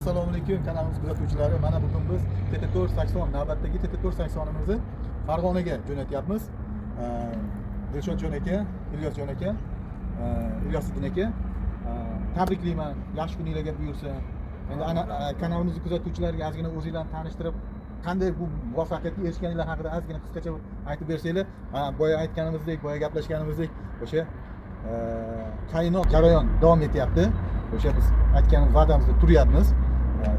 Assalomu alaykum, kanalimiz kuzatuvchilari. Mana bugun biz TT 480, navbatdagi TT 480imizni Farg'onaga jo'natyapmiz. Dilshodjon aka, Ilyosjon aka, Ilyosiddin aka, tabriklayman, yaxshi kuninglarga buyursin. Endi ana kanalimizni kuzatuvchilariga ozgina o'zinglarni tanishtirib, qanday bu muvaffaqiyatga erishganinglar haqida ozgina qisqacha aytib bersanglar. Boya aytganimizdek, boya gaplashganimizdek, o'sha qaynoq jarayon davom etyapti. O'sha biz aytgan va'damizda turyapmiz.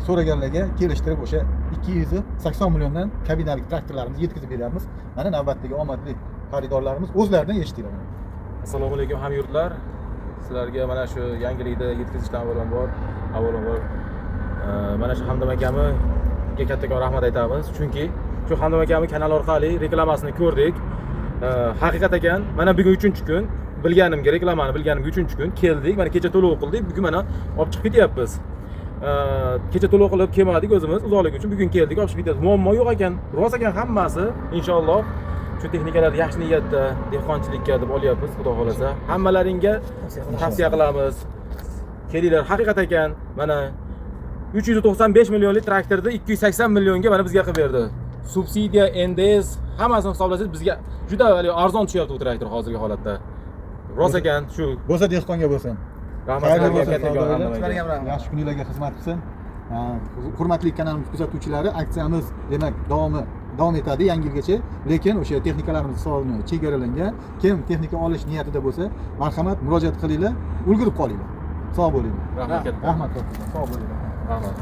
So'raganlarga kelishtirib, o'sha 280 milliondan kabinalik traktorlarimizni yetkazib beryapmiz. Mana navbatdagi omadli xaridorlarimiz, o'zlaridan eshitinglar. Assalomu alaykum, hamyurtlar. Sizlarga mana shu yangilikni yetkazishdan avvalambor mana shu Hamdam akamga kattakon rahmat aytamiz, chunki shu Hamdam akamni kanal orqali reklamasini ko'rdik. Haqiqat ekan, mana bugun uchinchi kun bilganimga, reklamani bilganimga uchinchi kun keldik. Mana kecha to'lov qildik, bugun mana olib chiqib ketyapmiz. Kecha to'lov qilib kelmadik o'zimiz uzoqligi uchun, bugun keldik, olib chiqib ketyapmiz. Muammo yo'q ekan, rost ekan hammasi. Inshaalloh, shu texnikalarni yaxshi niyatda dehqonchilikka deb olyapmiz, xudo xohlasa. Hammalaringga tavsiya qilamiz, kelinglar, haqiqat ekan. Mana 395 millionlik traktorni 280 millionga mana bizga qilib berdi. Subsidiya, НДС, hammasini hisoblasangiz, bizga juda haligi arzon tushyapti bu traktor hozirgi holatda. Rost ekan shu. Bo'lsa, dehqonga bo'lsin. Rahmat Xayrli sizlarga, bo'lsin, kattakon savdolar. Hamdam aka. Sizlarga ham rahmat. Yaxshi kuninglarga xizmat qilsin. Hurmatli kanalimiz kuzatuvchilari, aksiyamiz, demak, davom etadi yangi yilgacha, lekin o'sha texnikalarimiz soni chegaralangan. Kim texnika olish niyatida bo'lsa, marhamat, murojaat qilinglar, ulgurib qolinglar. Sog' bo'linglar. Rahmat katta. Rahmat kattakon, sog' bo'linglar. Rahmat.